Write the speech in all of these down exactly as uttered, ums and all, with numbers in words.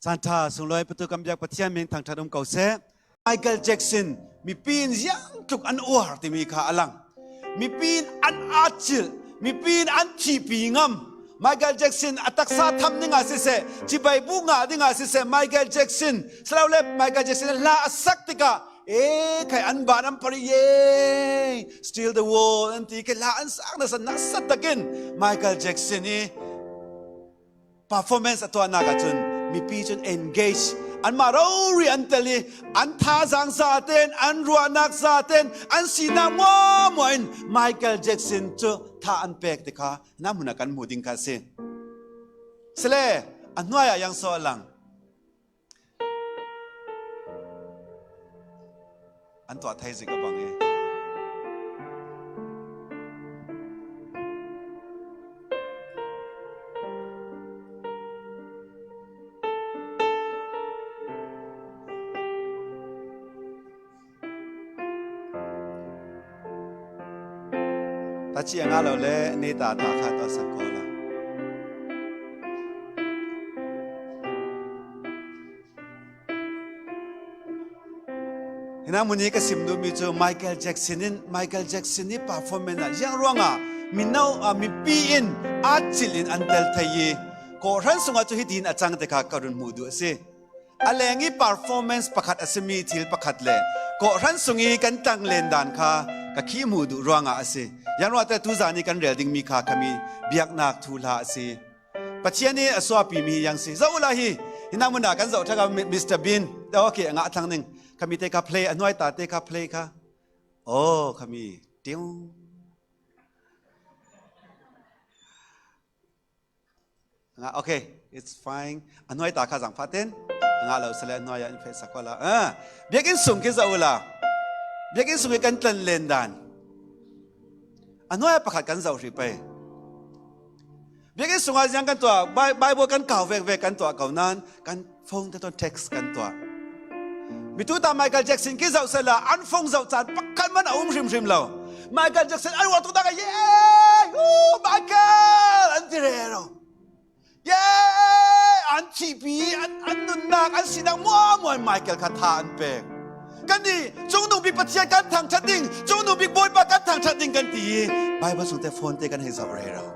Caan ṭha sunglawi petu kan biak Pathian min thangṭhat um ko seh. Michael Jackson, mipi in ziangtluk an uar timi kha a lang. Mipi in an atcilh, mipi in an thihpi ngam. Michael Jackson a taksa tham dingah siseh, cibai buk ngah dingah siseh, Michael Jackson, si lo le Michael Jackson hla a sak tikah, e, khai an ban an pari ye, Still the World an ti, khai hla an sak nasa, nasa takin Michael Jackson i performance a tuahnak ahcun mipi cun engage, anmah rori an tel i, an thazaang zaten, an ruahnak zaten, an sinak muahmuah in Michael Jackson cu tha an pek ti kha na hmun ah kan hmuh ding kha a si. Sile a hnuai ah ziang so a lang. An tuah thei zik a bang i. Taci a ngah lo le neta ta kha tuah sak ko la. Hinah mun hi ka sim duhmi cu Michael Jackson in, Michael Jackson i performance ah ziang ruangah mino, ah, mipi in atcilh in an tel thei i, kawhhran sungah cu hitin a cang te kha ka run hmuh duh a si. A leng i performance pakhat a simi thil pakhat le kawhhran sung i kan tanglen dan kha ka khih hmuh duh ruangah a si. Ziang ruangah te tuzan i kan rel dingmi kha khami biaknak thuhla a si. Pathian i a suahpimi hi ziang si. Zoh uhla hi, hinah mun ah kan zoh ṭhak a, Mi-, Mister Bean. Okay, a ngah thlang ning. Khami te kha play, a hnuai ta te kha play kha. Oh, khami. Tiu. A ngah, okay, it's fine. A hnuai ta kha zangfah ten. A ngah lo sile a hnuai ah in feh sak ko la. Ah, biakinn sung khi zoh uhla. Biakinn sung i kan tlanlen dan. A hnuai ah pakhat kan zoh hrih pei. Biakinn sungah ziang kan tuah, Bi-, Bible kan kau vekvek kan tuah ko nain, kan phone te tawh text kan tuah. Mi tu ta Michael Jackson khi zoh sehla, an phone zoh caan pakhat man a um hrimhrim lo. Michael Jackson an uar tuknak ah, "Yay! Oh, Michael!" an ti rero. Ye! An thihpi, an, an nunnak, an sinak muahmuah in Michael kha tha an pek. Kannih, Cungnungbik Pathian kan thangṭhat ding, Cungnungbik Bawipa kan thangṭhat ding kan ti i, Bible sungte phone te kan hei zoh rero.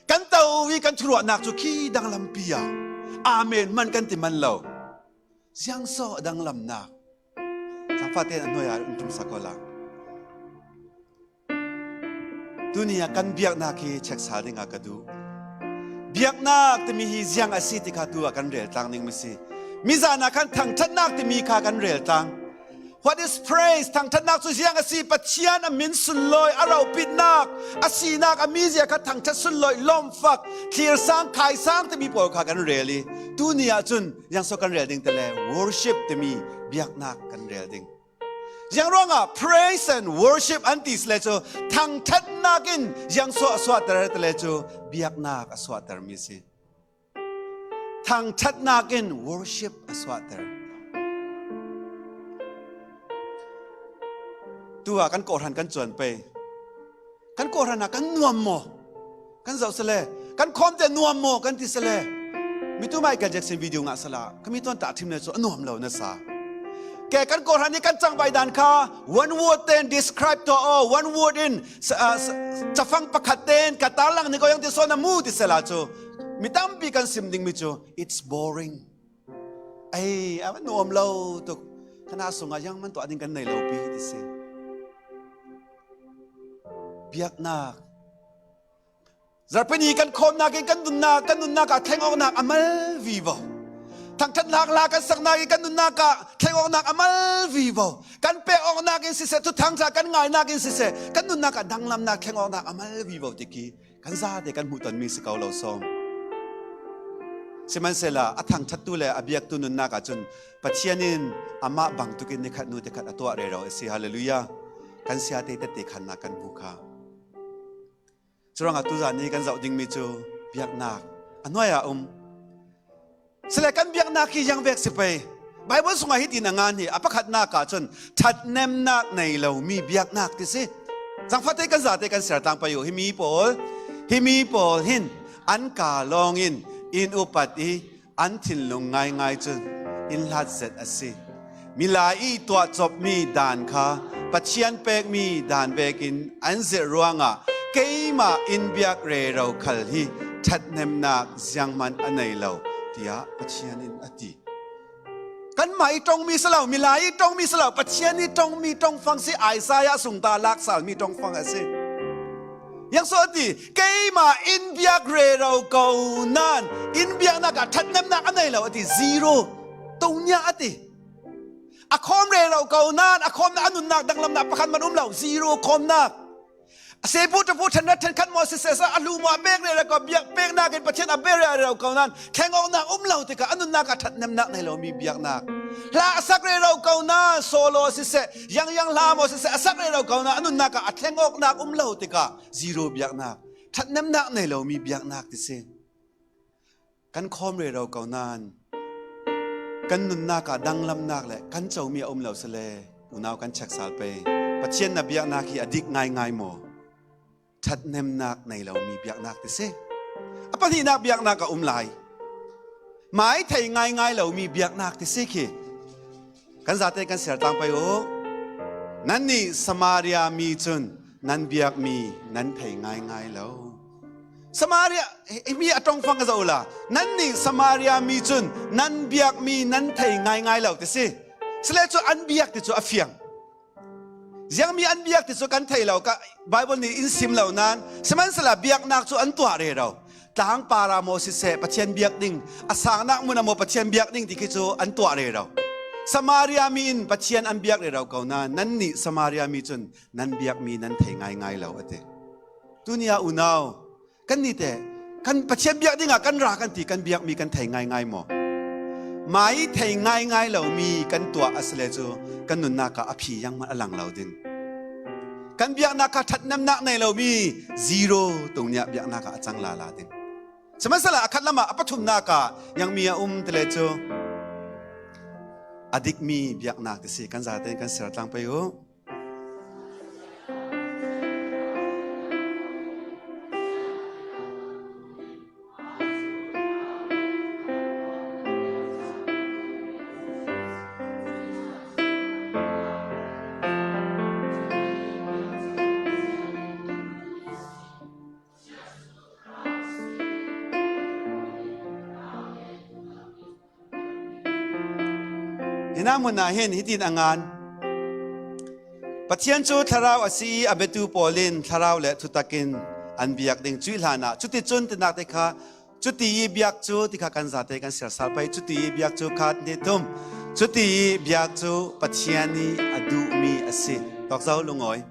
Kan to i kan thuruahnak cu khi danglampi ah, Amen man kan ti man lo. Ziang so a danglamnak? Cangfate in a hnuai ah in ṭum sak ko la. Tuni ah kan biaknak hi check sal dingah ka duh. Biaknak timi hi ziang a si ti kha tu ah kan rel tlang dingmi si. Mizan ah khan thangṭhatnak timi kha kan rel tlang. What is praise? Thangṭhatnak cu ziang a si? Pathian a min sunlawi, a ropitnak, a sinak, a mizia kha thangṭhat sunlawi, lawmfak, thlirsang, khaisang timi pawl kha kan rel i, tuni ah cun ziang so kan rel ding tele, worship timi biaknak kan rel ding. Ziang ruangah praise and worship an ti sile cu, thangṭhatnak in ziang so a suahter tele cu, biaknak a suahtermi si. Thangṭhatnak in worship a suahter. Tu ah kan kawhhran kan cuan pei. Kan kawhhran ah kan nuam maw? Kan zoh sile, kan khawmte nuam maw kan ti sile, mi tu Michael Jackson video ngah sala, khami tuan tah ṭhim le cu a nuam lo na sa. Ke kan kawhhran i kan cangbai dan kha one word ten describe tuah aw, one word in sa, ah, sa, cafang pakhat ten ka tarlang ni ko yang ti sawn a mu ti sela cu, mi tampi kan sim dingmi cu, it's boring. Ei, a nuam lo tuk. Kan a sungah ziang man tuah ding kan nei lo pi ti si. Biaknak. Zarhpini kan khawmnak in kan nunnak, kan nunnak ah thleng awknak a mal vivo. Thangṭhat hla kan saknak in kan nunnak ah thleng awknak a mal vivo. Kan pek awknak in siseh, thuthang ca kan ngainak in siseh, kan nunnak ah danglamnak thleng awknak a mal vivo tiki kan zate kan hmuhtonmi si ko lo sawm. Sihmanhsehlaw a thangṭhattu le a biaktu nunnak ahcun Pathian in amah bangtuk in nikhat hnu tikhat a tuah rero a si. Hallelujah. Kan siate tette khannak kan hmu kha. Curuangah tuzan ni kan zoh dingmi cu biaknak a hnuai ah um. Sile kan biaknak hi ziangvek si pei. Bible sungah hitin a ngan hi, a pakhatnak ahcun ṭhatnemnak nei lomi biaknak ti si. Zangfahte kan zate kan siar tlang pei uh. Himi pawl, himi pawl hin an ka lawng in in upat i An thinlung ngaingai cun in hlat zet a si. Milai i tuah copmi dan kha Pathian pekmi dan vekin an zirh ruangah keimah in biak rero khal hi ṭhathnemnak zianghman a nei lo, tiah Pathian in a ti. Kanmah i ṭongmi si lo, milai i ṭongmi si lo, Pathian i ṭongmi ṭongfang si, Isaiah sungta laksalmi ṭongfang a si. Ziangso a ti, keimah in biak rero ko nain, in biaknak ah ṭhathnemnak a nei lo a ti, zero. Toniah a ti. A khawm rero ko nain, a khawmnak, a nunnak danglamnak pakhat man um lo, zero khawmnak. A sepu ṭhapu ṭhenrat ṭhenkhat maw siseh, a hlu maw a pek rero ko, biak peknak in Pathian a biak rero ko nain, thlengawknak um lo tikah a nunnak ah ṭhathnemnak nei lomi biaknak. Hla a sak rero ko nain, solo siseh, ziangziang hla maw siseh, a sak rero ko nain, a nunnak ah a thlengawknak um lo tikah zero biaknak, ṭhathnemnak nei lomi biaknak ti si. Kan khawm rero ko nain, kan nunnak ah danglamnak le kan comi a um lo si le, unau kan check sal pei. Pathian na biaknak hi a dik ngaingai maw? Ṭhathnemnak nei lomi biaknak ti si. A pahnihnak biaknak a um lai. Mai thei ngaingai lomi biaknak ti si khi. Kan zate kan siar tlang pei uh. Nannih Samaria mi cun nan biakmi nan thei ngaingai lo. Samaria, hi, hi mi a ṭongfang ka zoh ula. Nannih Samaria mi cun nan biakmi nan thei ngaingai lo ti si. Sile cu an biak ti cu a fiang. Ziangmi an biak ti cu kan thei lo, ka Bible nih in sim lo nain, sihmanhsehlaw biaknak cu an tuah rero. Tlang para maw siseh, Pathian biak ding, a sangnak mun ah maw Pathian biak ding ti khi cu an tuah rero. Samaria mi in Pathian an biak rero ko nain, nannih Samaria mi cun nan biakmi nan thei ngaingai lo a ti. Tuni ah unau, kannih teh kan Pathian biak dingah kan ra kan ti, kan biakmi kan thei ngaingai maw? Mai thei ngaingai lomi kan tuah a si le cu kan nunnak ah a phi zianghman a lang lo ding. Kan biaknak kha ṭhathnemnak nei lomi zero toniah biaknak ah a cang lala ding. Sihmanhsehlaw a khat lamah a pathumnak ah ziangmi a um ti le cu a dikmi biaknak ti si. Kan zate kan siar tlang pei uh. Hinah mun ah hin hitin a ngan. Pathian cu thlarau a si i a biatu pawl in thlarau le thutak in an biak ding. Cuih hlan ah, cuticun tinak te kha, cuti i biak cu ti kha kan zate kan siar sal pei. Cuti i biak cu khat, hnih, thum. Cuti i biak cu Pathian i a duhmi a si. Tawk zo, lungawi.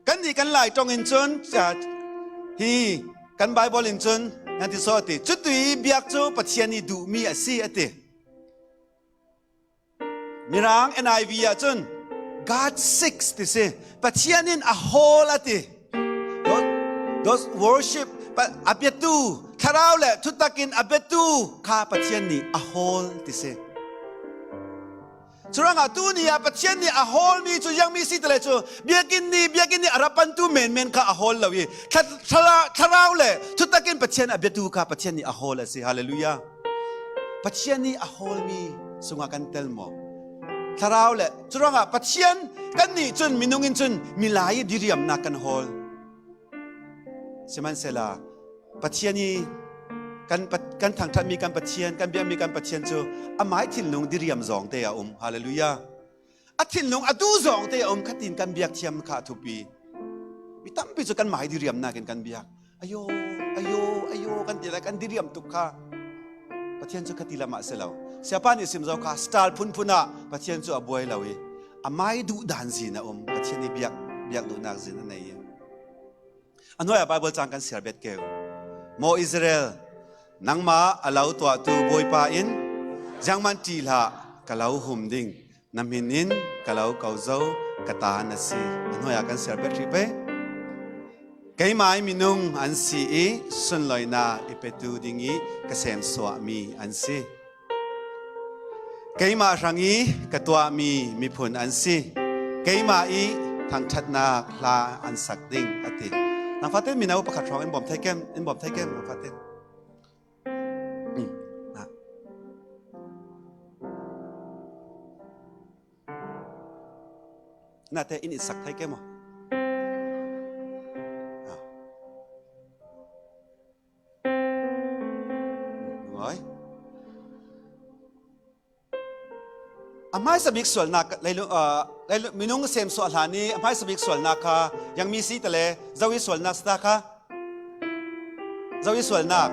Kannih kan Lai ṭong in cun, ah, hi kan Bible in cun, nan ti saw a ti, cuti biak cu Pathian i duhmi a si a ti. Mirang N I V ah cun, God seeks ti si. Pathian in a hawl a ti. Those, those worship, pa-, a biatu, thlarau le thutak in a biatu kha Pathian nih a hawl ti si. Curuangah tuni ah Pathian nih a hawlmi cu ziangmi si ti le cu, biakinn nih, biakinn nih a rak pantu menmen kha a hawl lo i, thla-, thla-, thlarau le thutak in Pathian a biatu kha Pathian nih a hawl a si. Hallelujah. Pathian nih a hawlmi sungah kan tel maw? Thlarau le, curuangah Pathian kannih cun, minung in cun milai i diriamnak kan hawl. Sihmanhsehlaw, Pathian i kan pa-, kan thangṭhatmi kan Pathian, kan biakmi kan Pathian cu amai thinlung diriam zawngte a um. Hallelujah. A thinlung a duh zawngte a um, khatin kan biak thiam kha a thupi. Mi tampi cu kan mai diriamnak in kan biak. Ayo, ayo, ayo, kan ti lai, kan diriam tuk kha. Pathian cu khati lamah a si lo. Siapa nih sim zo kha, style phunphun ah Pathian cu a buai lo i, amai duh dan zin a um, Pathian i biak, biak duhnak zin a nei i. A hnuai ah Bible cang kan siar bet ke u. Maw Israel, nangmah a lo tuahtu Bawipa in zianghman ṭih hlah, ka lo hum ding. Na hmin in ka lo ko zo, ka ta na si. A hnuai ah kan siar bet hrih pei. Keimah i minung an si i sunloinak i petu ding i ka semsuahmi an si. Keimah hrang i ka tuahmi miphun an si. Keimah i thangṭhatnak hla an sak ding a ti. Nang fate mino pakhat hrawng in bawm thei kem, in bawm thei kem, nang fate. Nate in itsak thei ke maw? Ah. Ngoi. A hmaisa bik sualnak, leilu, ah, leilu, minung semsuah hlan i a hmaisa bik sualnak kha, yang mi si tale, zo i sualnak sita kha. Zo i sualnak.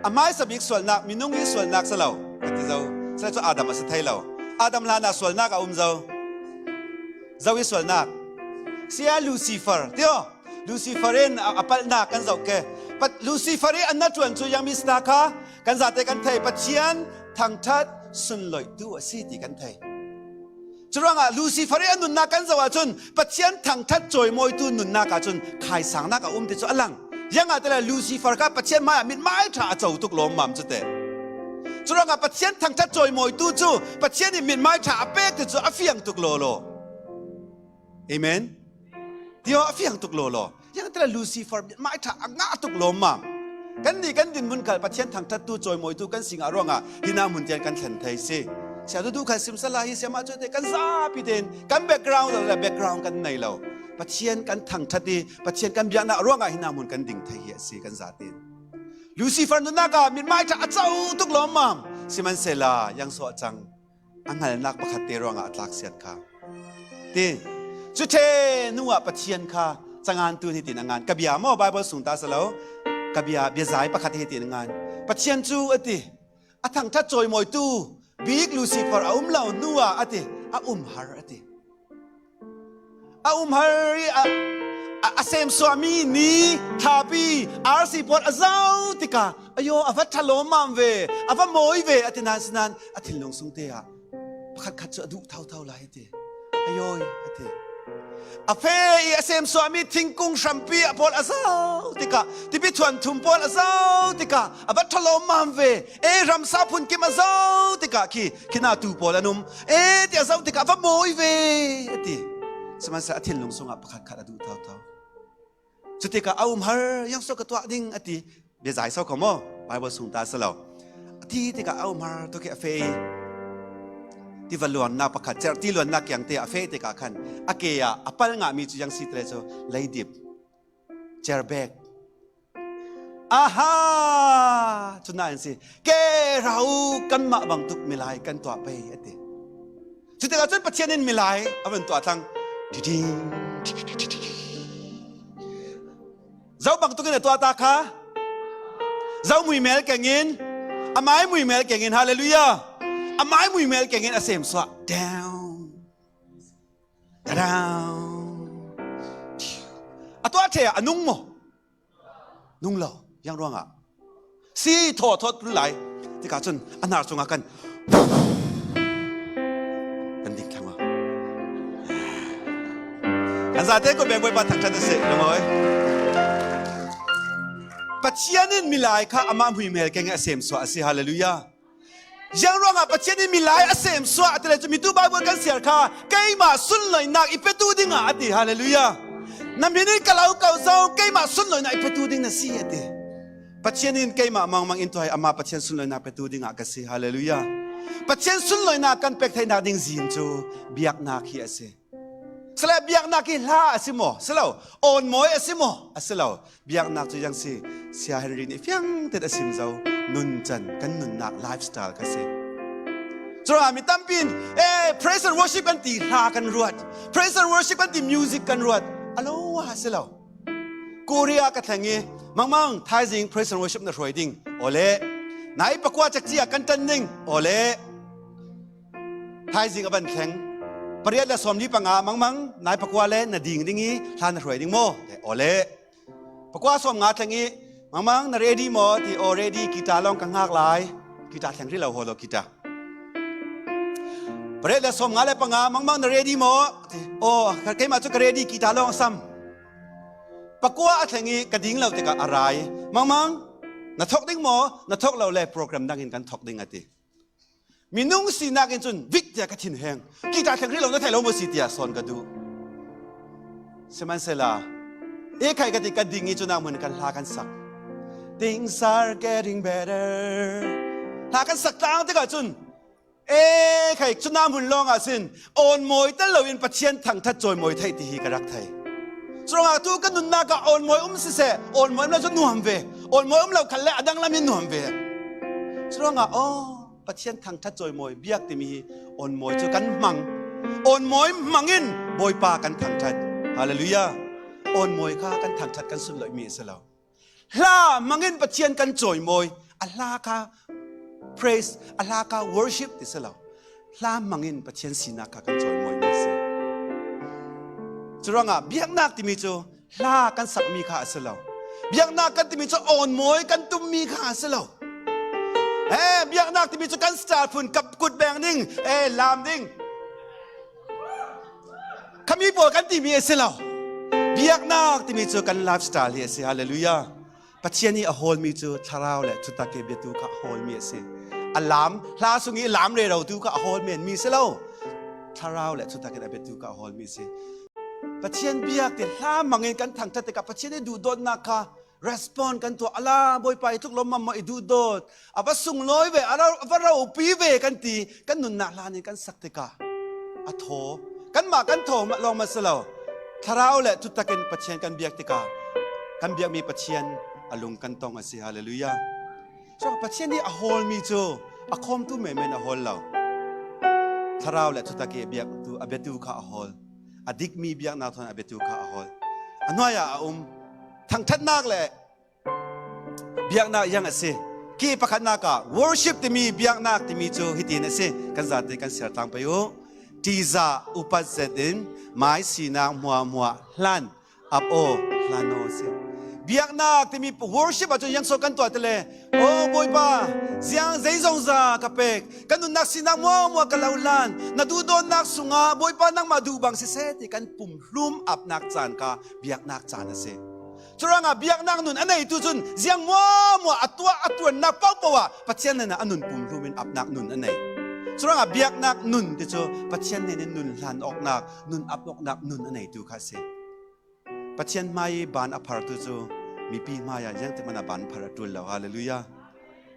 A hmaisa bik sualnak, minung i sualnak si lo. Ka ti zo. Sila cu Adam a si thei lo. Adam hlan ah sualnak a um zo. Zo i sualnak. Sia Lucifer. Tio. Lucifer in a, a palhnak kan zoh ke. Pat Lucifer i a na ṭuan cu yang mi sita kha kan zate kan thei. Pathian thangṭhat sunloihtu a si ti kan thei. Curuangah Lucifer i a nunnak kan zoh ahcun Pathian thangṭhat cawimawitu nunnak ahcun khaisangnak a um ti cu a lang. Ziangahtile Lucifer kha Pathian hmaiah mithmai ṭha a co tuk lawmmam cu te. Curuangah Pathian thangṭhat cawimawitu cu Pathian in mithmai ṭha a pek ti cu a fiang tuk lawlaw. Amen. Tio a fiang tuk lawlaw. Ziangahtile Lucifer mithmai ṭha a ngah tuk lawmmam. Kannih kan dinhmun khal Pathian thangṭhattu cawimawitu kan si ngah ruangah hinah hmun tiang kan thlen thei si. Sia duhduh khal simsala hi siamah cu te kan zapi tein kan background le background kan nei lo. Pathian kan thangṭhat i Pathian kan biaknak ruangah hinah hmun kan ding thei hi a si kan zatein. Lucifer nunnak ah mithmai ṭha a co tuk lawmmam. Sihmanhsehlaw yang sawh cang. A hngalnak pakhat te ruangah a tlaksiat kha. Ti, cu ṭhe hnuah Pathian kha cangan tu hitin a ngan. Ka bia maw Bible sung ta si lo. Ka bia, biazai pakhat hitin a ngan. Pathian cu a ti, a thangṭhat cawimawitu bik Lucifer a um lo hnuah a ti, a um har a ti. A um har i a, a, a semsuahmi ni, thapi, arsi pawl a zoh tikah, ayo, a va ṭha lawmmam ve, a va mawi ve, a ti nan si nan, a thinlung sung te ah pakhat khat cu a duh thotho lai a ti. Ayo, a ti. A feh i a semsuahmi thingkung hrampi a pawl a zoh tikah, tipi thuan thum pawl a zoh tikah, a va ṭha lawmmam ve, e, ramsa phunkim a zoh tikah khi, khi na tu pawl an um, e, ti a zoh tikah, a va mawi ve, a ti. Sihmanhsehlaw a thinlung sungah pakhat khat a duh thotho. Cutikah a um har, yang so ka tuah ding, a ti. Biazai so kho maw, Bible sung ta si lo. A ti tikah a um har, tu khi a feh i, ti va luannak pakhat, cerh ti luannak kiang te a feh tikah khan, a ke ah, a pal ngahmi cu yang si te le cu, leidip, cerh bek. Aha! Cu nain si, ke rau kanmah bangtuk milai kan tuah pei, a ti. Cutikah cun Pathian in milai a van tuah thlang. Diding. Zo bangtuk in a tuah ta kha. Zo muimel keng in, a mai muimel keng in, hallelujah. A mai muimel keng in a semsuah. Down. Down. A tuah ṭhe ah a nung maw? Nung lo, ziang ruangah. Si thaw thaw tul lai. Tikah cun a hnar cungah kan, kan ding thlang lo. Kan zate kut beng Bawipa thangṭhat a si, na mawi. Pathian in milai kha amah muimel keng a semsuah a si, hallelujah. Ziang ruangah Pathian in milai a semsuah a ti le cu, mitu Baibal kan siar kha, keimah sunloihnak i petu dingah a ti, hallelujah. Na min in ka lo ko zo, keimah sunloihnak i petu ding na si a ti. Pathian in keimah mangmang in tuah hi, amah Pathian sunloihnak petu dingah ka si, hallelujah. Pathian sunloihnak kan pek theihnak ding zin cu biaknak hi a si. Sila biaknak hi hla a si maw? Si lo. Awnmawi a si maw? A si lo. Biaknak cu ziang si, Sia Henry nih fiang tein a sim zo. Nuncan, kan nunnak lifestyle kha si. Curuangah mi tampi in, eh, praise and worship kan ti, hla kan ruat. Praise and worship kan ti, music kan ruat. A lo a si lo. Korea ka thleng i, mangmang, thaizing praise and worship na hruai ding. Awle. Nai pakua cekci ah kan ṭan ding. Awle. Thaizing a van thleng. Pariat le sawmli panga, mangmang, nai pakua le na ding ding i, hla na hruai ding maw? Awle. Pakua sawmnga thleng i, mangmang, na ready maw? Ti, aw, ready, guitar lawng ka ngak lai. Guitar thleng rih lo, haw lo, guitar. Pariat le sawmnga le panga, mangmang, na ready maw? Ti, aw, keimah cu ka ready, guitar lawng a sam. Pakua a thleng i, ka ding lo tikah a ra i, mangmang, na thawk ding maw? Na thawk lo le program dang in kan thawk ding, a ti. Minung sinak in cun vik tiah ka thinheng. Guitar thleng rih lo na theih lo maw si tiah sawn ka duh. Sihmanhsehlaw, e khai ka ti, ka ding i cun ah hmun kan hla kan sak. Things are getting better. Hla kan sak tlang tikah cun, E khai cuna hmun lawngah sin awnmawi tel loin Pathian thangṭhat cawimawi theih ti hi ka rak thei. Curuangah tu ka nunnak ah awnmawi um siseh, awnmawi um lo cu nuam ve, awnmawi um lo khat le a danglam in nuam ve. Curuangah aw, Pathian thangṭhat cawimawi biak timi hi awnmawi cu kan hmang. Awnmawi hmangin Bawipa kan thangṭhat. Hallelujah. Awnmawi kha kan thangṭhat kan sunloihmi a si lo. Hla hmangin Pathian kan cawimawi. A hla kha praise, a hla kha worship ti si lo. Hla hmangin Pathian sinak kha kan cawimawimi a si. Curuangah biaknak timi cu hla kan sakmi kha a si lo. Biaknak kan timi cu awnmawi kan tummi kha a si lo. Eh, biaknak timi cu kan star phun kap kut beng ding, eh, lam ding. Khami pawl kan timi a si lo. Biaknak timi cu kan lifestyle hi a si. Hallelujah. Pathian ih a hawlmi cu thlarau le thutak ih a biatu kha a hawlmi a si. A lam, hla sung ih a lam rerotu kha a hawl menmi si lo. Thlarau le thutak in a biatu kha a hawlmi a si. Pathian biak ti hla hmangin kan thangṭhat tikah Pathian ih duhdawtnak kha respond kan tuah. A la, Bawipa, i tluk lawmmam maw, i duhdawt, a va sunglawi ve, a ro-, a va ropi ve kan ti, kan nunnak hlan in kan sak tikah a thaw. Kanmah kan thaw lawng maw si lo. Thlarau le thutak in Pathian kan biak tikah kan biakmi Pathian a lung kan tong a si. Hallelujah. Cun Pathian ih a hawlmi cu a khawmtu menmen a hawl lo. Thlarau le thutak ih a biaktu, a biatu kha a hawl. A dikmi biaknak thawn a biatu kha a hawl. A hnuai ah a um. Thangṭhatnak le biaknak ziang a si. Khi pakhatnak ah worship timi, biaknak timi cu hitin a si. Kan zate kan siar tlang pei uh. Ṭihzah upat zetin mai sinak hmuahhmuah hlan ap aw, hlan aw a si. Biaknak timi worship ahcun ziang so kan tuah ti le, aw Bawipa, ziang zeizongza ka pek, ka nunnak sinak hmuahhmuah ka lo hlan, na duhdawtnak sungah Bawipa nangmah duh bang siseh ti kan pumhlum apnak caan kha biaknak caan a si. Curuangah biaknak nun a neitu cun ziang hmuahhmuah a tuah a tuannak pohpoh ah Pathian hnenah a nun pumhlum in apnak nun a nei. Curuangah biaknak nun ti cu Pathian hnen in nun hlan awknak, nun ap awknak nun a neitu kha a si. Pathian hmai ih ban a phartu cu mipi hmai ah ziangtik hmanh ah ban phar a ṭul lo. Hallelujah.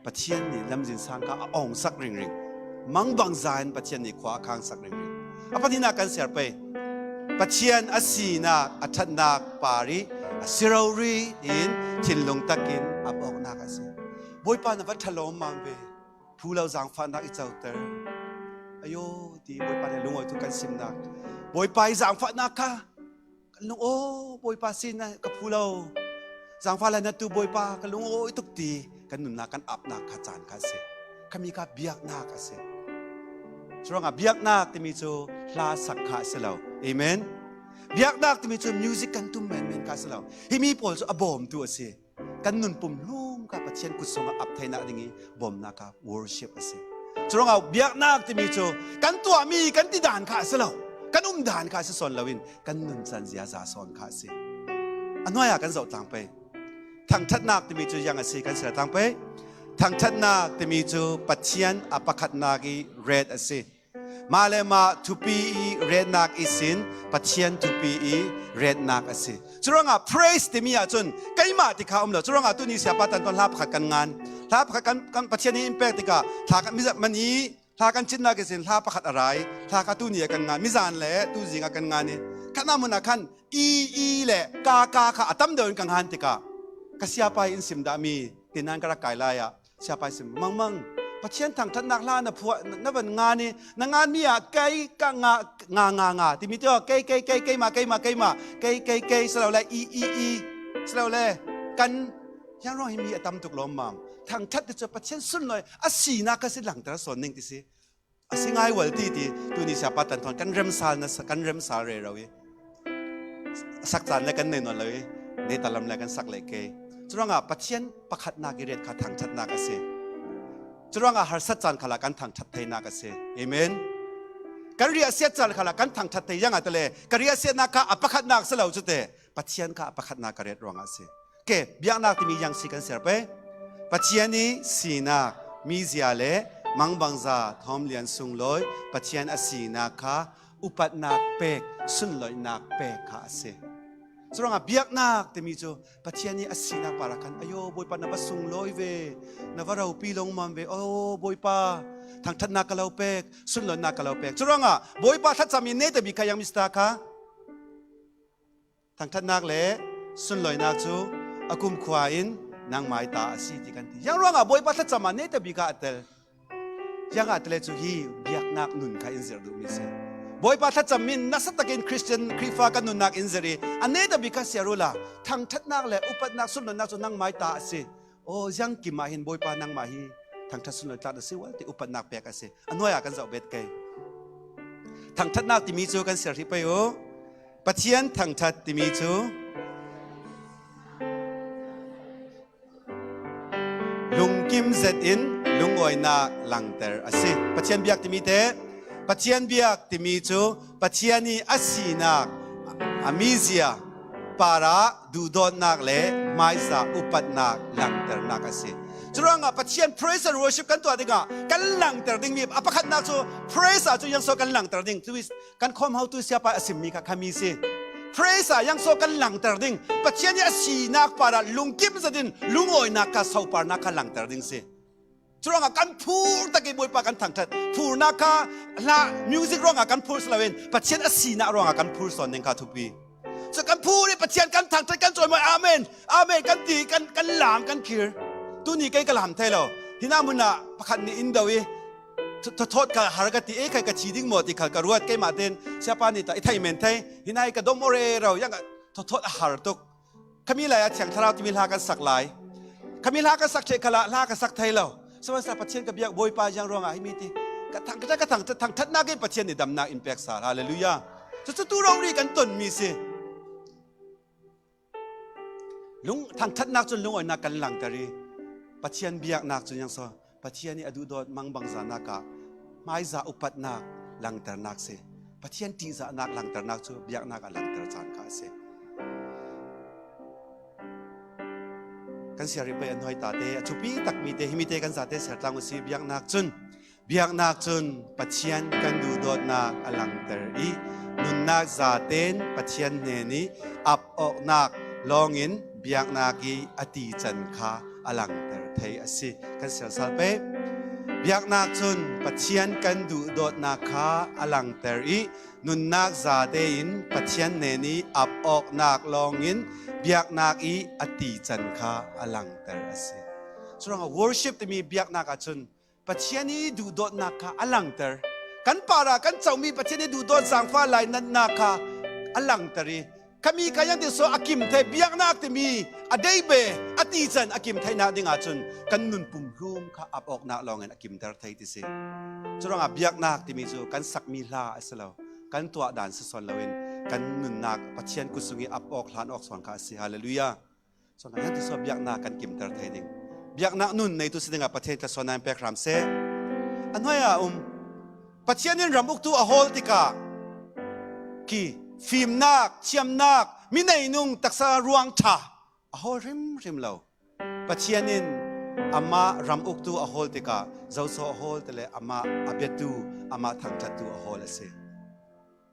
Pathian nih lamzin sang kha a awngsak ringring. Mangbangza in Pathian nih khua a khangsak ringring. A pahnihnak kan siar pei. Pathian a sinak, a ṭhatnak par ih a si rori in thinlung takin ap awknak a si. Bawipa na va ṭha lawmmam ve. Phu lo zaangfahnak i coter. Ayo, ti Bawipa nih lungawi tu kan simnak. Bawipa ih zaangfahnak kha kan lung, aw, Bawipa sin ka phu lo. Zaangfah le natu Bawipa ka lungawi tuk ti kan nunnak kan apnak kha caan kha a si. Khami kha biaknak a si. Curuangah biaknak timi cu hla sak kha a si lo. Amen. Biaknak timi cu music kan tum menmen kha a si lo. Himi pawl cu a bawmtu a si. Kan nun pumhlum kha Pathian kut sungah ap theinak ding ih bawmnak kha worship a si. Curuangah biaknak timi cu kan tuahmi kan ti dan kha a si lo, kan um dan kha a si sawn loin kan nuncan ziaza sawn kha a si. A hnuai ah kan zoh tlang pei. Thangṭhatnak timi cu ziang a si kan siar tlang pei. Thangṭhatnak timi cu Pathian a pakhatnak ih ret a si. Mah le mah thupi ih retnak ihsin Pathian thupi ih retnak a si. Curuangah praise timi ahcun keimah ti kha um lo. Curuangah tuni siapa tan tuan hla pakhat kan ngan. Hla pakhat kan, kan Pathian ih in pek tikah hla kan, mizat man ih hla kan cinnak ihsin hla pakhat a ra ih hla kha tuni a kan ngan. Mizan le tuzing a kan ngan ih khatnak hmun ah khan i, i le ka, ka kha a tam deuh in ka ngan tikah ka siapa ih in sim dahmi tinan ka rak kai lai ah siapa ih sim, Mangmang, Pathian thangṭhatnak hla na phuah, na van ngan ih, na nganmi ah kei, ka, nga, nga, nga, nga timi tio, kei, kei, kei, keimah, keimah, keimah, kei, kei, kei, si lo le, i, i, i, si lo le, kan, ziang ruang himi a tam tuk lawmmam. Thangṭhat ti cu Pathian sunlawi a sinak kha si langter sawn ning ti si. A si ngai ual ti ti, tuni siapa tan thawn kan remsal nasa, kan remsal rero ih sak caan le kan nei nawn lo ih, nei talam le kan sak leh kei. Curuangah Pathian pakhatnak ih ret kha thangṭhatnak a si. Curuangah harsat caan khalah kan thangṭhat theinak a si. Amen. Kan riahsiat caan khalah kan thangṭhat thei ziangah tale, ka riahsiatnak kha a pakhatnak si lo cu te, Pathian kha a pakhatnak ka ret ruangah a si. Ke, biaknak timi ziang si kan siar pei. Pathian ih sinak, mizia le mangbangza thawmlian sunglawi Pathian a sinak kha upatnak pek, sunloihnak pek kha a si. Curuangah biaknak timi cu Pathian ih a sinak parah khan, "Ayo, Bawipa, na va sunglawi ve, na va ropi lungmam ve, aw, Bawipa, thangṭhatnak ka lo pek, sunlawinak ka lo pek." Curuangah Bawipa thlacam in netabik kha ziang mi si ta kha, thangṭhatnak le sunlawinak cu a kumkhua in nangmai ta a si ti kan ti. Ziang ruangah Bawipa thlacam ah netabik ah a tel? Ziangahtile cu hi biaknak nun kha in zirh duhmi si. Bawipa thlacam in nasa takin Khristian, Khrihfa kan nunnak in zirh ih a netabik kha siar uhla, thangṭhatnak le upatnak, sunlawinak cu nangmai ta a si. Aw, ziangkim ah hin Bawipa nangmah hi thangṭhat sunlawi tla na si ual ti upatnak pek a si. A hnuai ah kan zoh bet kei. Thangṭhatnak timi cu kan siar hrih pei uh. Pathian thangṭhat timi cu lungkim zetin lungawinak langter a si. Pathian biak timi te, Pathian biak timi cu Pathian ih a sinak, a mizia parah duhdawtnak le hmaiza upatnak langternak a si. Curuangah Pathian praise and worship kan tuah dingah kan langter dingmi a pakhatnak cu praise ah cu ziangso kan langter ding. Kan khawm hotu siapa a simmi kha khami si. Praise ah ziangso kan langter ding? Pathian ih a sinak parah lungkim zetin lungawinak kha, soparnak kha langter ding si. Curuangah kan phur tak ih Bawipa kan thangṭhat. Phurnak kha hla, music ruangah kan phur si loin Pathian a sinak ruangah kan phur sawn ding kha thupi. Cu kan phur ih Pathian kan thangṭhat, kan cawimawi, amen, amen kan ti, kan, kan lam, kan khir. Tuni kei ka lam thei lo. Hinah hmun ah pakhat nih in do ih, tho-, tho-, thawt ka har ka ti, ei khai ka thi ding maw ti khal ka ruat, keimah tein siapa nih tah i thei men thei, hinah i ka dom aw rero, ziang ka tho-, thawt a har tuk. Khami lai ah Thiang Thlarau timi hla kan sak lai. Khami hla kan sak ṭheh khalah hla ka sak thei lo. Sihmanhsehlaw Pathian ka biak, Bawipa ziang ruangah himi ti ka thang, ka thang, ka thang, thangṭhatnak in Pathian nih damnak in pek sal. Hallelujah. Cucu tu rori kan tonmi si. Lung, thangṭhatnak cun lungawinak kan langter ih Pathian biaknak cun ziangso Pathian ih a duhdawt mangbangzanak ah hmaiza upatnak langternak si. Pathian ṭihzahnak langternak cu biaknak a langter caan kha a si. Kan siar ih pei a hnuai tate a thupi takmi te, himi te kan zate siar tlang uh si. Biaknak cun Biaknak cun Pathian kan duhdawtnak a langter ih nunnak zatein Pathian hnen ih ap awknak lawngin biaknak ih a tican kha a langter thei a si. Kan siar sal pei. Biaknak cun Pathian kan duhdawtnak kha a langter ih nunnak zatein Pathian hnen ih ap awknak lawngin biaknak ih a tican kha a langter a si. Curuangah worship timi biaknak ahcun Pathian ih duhdawtnak kha a langter. Kan parah kan comi Pathian ih duhdawt zaangfah lainatnak kha a langter ih, khami kha ziang ti so a kim thei, biaknak timi a dei be, a tican a kim theihnak dingah cun kan nun pumhlum kha ap awknak lawngin a kimter thei ti si. Curuangah biaknak timi cu kan sakmi hla a si lo, kan tuah dan si sawn loin kan nunnak Pathian kut sung ih ap awk, hlan awk sawn kha a si. Hallelujah. Cuang kan ti sual biaknak kan kimter thei ding. Biaknak nun neitu si dingah Pathian tlasawnnak in pek hram seh. A hnuai ah um. Pathian in ram uktu a hawl tikah ki fimnak, thiamnak, mi neinung taksa ruang ṭha a hawl hrimhrim lo. Pathian in amah ram uktu a hawl tikah zoso a hawl tile amah a biatu, amah thangṭhattu a hawl a si.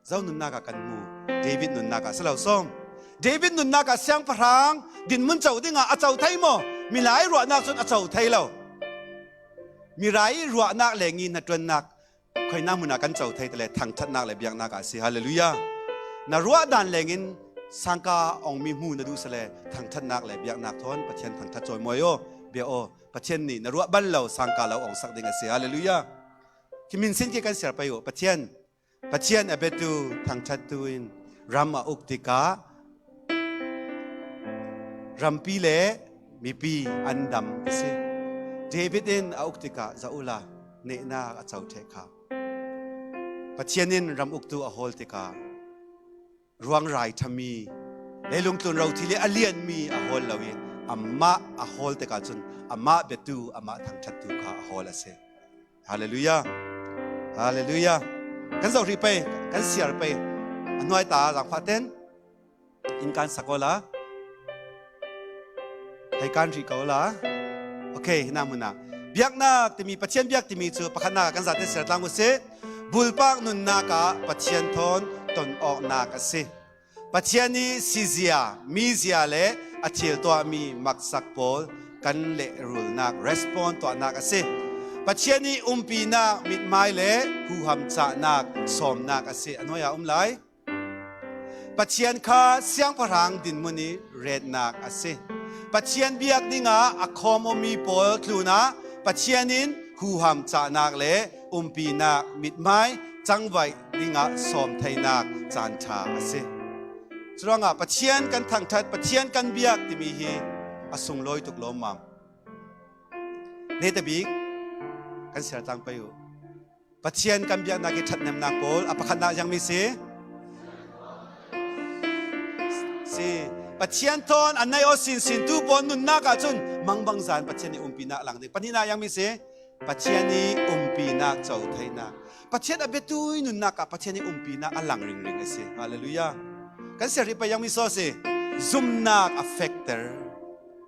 Zo nunnak ah kan hmu. David nunnak ah si lo sawm. David nunnak ah siangpahrang dinhmun co dingah a co thei maw? Milai ruahnak cun a co thei lo. Mirai ruahnak leng ih hnaṭuannak khoinak hmun ah kan co thei tile thangṭhatnak le biaknak ah a si. Hallelujah. Na ruah dan lengin sangka awngmi hmu na duh sile thangṭhatnak le biaknak thawn Pathian thangṭhat cawimawi aw, bia aw. Pathian nih na ruah bal lo sangka lo awngsak ding a si. Hallelujah. Khi minsin khi kan siar pei uh. Pathian Pathian a biatu thangṭhattu in ram a uk tikah rampi le mipi an dam a si. David in a uk tikah zoh uhla nehnak a co ṭheh kha. Pathian in ram uktu a hawl tikah ruangrai ṭhami, leilung tlun rothil ih a lianmi a hawl lo ih amah a hawl tikah cun amah biatu, amah thangṭhattu kha a hawl a si. Hallelujah. Hallelujah. Kan zoh hrih pei, kan siar pei. A hnuai ta zaangfah ten in kan sak awla, hei kan hrih ko la. Okay, hinah hmun ah biaknak timi, Pathian biak timi cu pakhatnak ah kan zate siar tlang uh sih. Bulpak nunnak ah Pathian thawn ton awknak a si. Pathian ih sizia, mizia le a thiltuahmi maksak pawl kan lehrulnak, respond tuahnak a si. Pathian ih umpinak mitmai le huham cahnak sawmnak a si. A hnuai ah um lai. Pathian kha siangpahrang dinmun ih retnak a si. Pathian biak dingah a khawm awmi pawl tlunah Pathian in huham cahnak le umpinak mitmai cangvaih dingah sawm theinak caan ṭha a si. Curuangah Pathian kan thangṭhat, Pathian kan biak timi hi a sunglawi tuk lawmmam. Netabik kan siar tlang pei uh. Pathian kan biaknak ih ṭhatnemnak pawl a pakhatnak ziangmi si? Si. Pathian thawn a naih aw sinsin tu pawl nunnak ahcun mangbangza in Pathian ih umpinak a lang ding. Pahnihnak ziangmi si? Pathian ih umpinak co theinak. Pathian a biatu ih nunnak ah Pathian ih umpinak a lang ringring a si. Halleluiah. Kan siar hrih pei ziangmi saw si? Zumnak a fekter.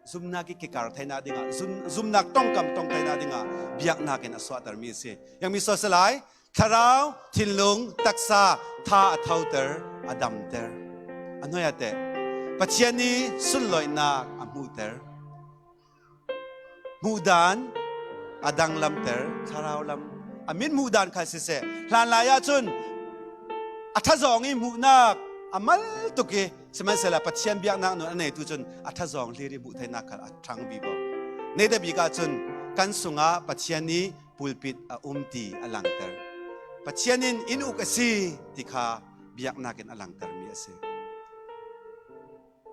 Zumnak ih kikar theinak dingah, zum, zumnak ṭongkam ṭong theinak dingah biaknak in a suahtermi a si. Ziangmi saw si lai? Thlarau, thinlung, taksa, tha a thoter, a damter. A hnuai ah teh Pathian ih sunlawihnak a hmuhter. Hmuhdan a danglamter, thlarau lam. A mit hmuhdan khal siseh, hlanlai ahcun a ṭhazawng ih hmuhnak a mal tuk ih, sihmanhsehlaw Pathian biaknak nun a neitu cun a ṭhazawng hlir ih hmuh theinak khal a ṭhang vivo. Netabik ahcun kan sungah Pathian ih pulpit a um ti a langter. Pathian in in uk a si ti kha biaknak in a langtermi a si.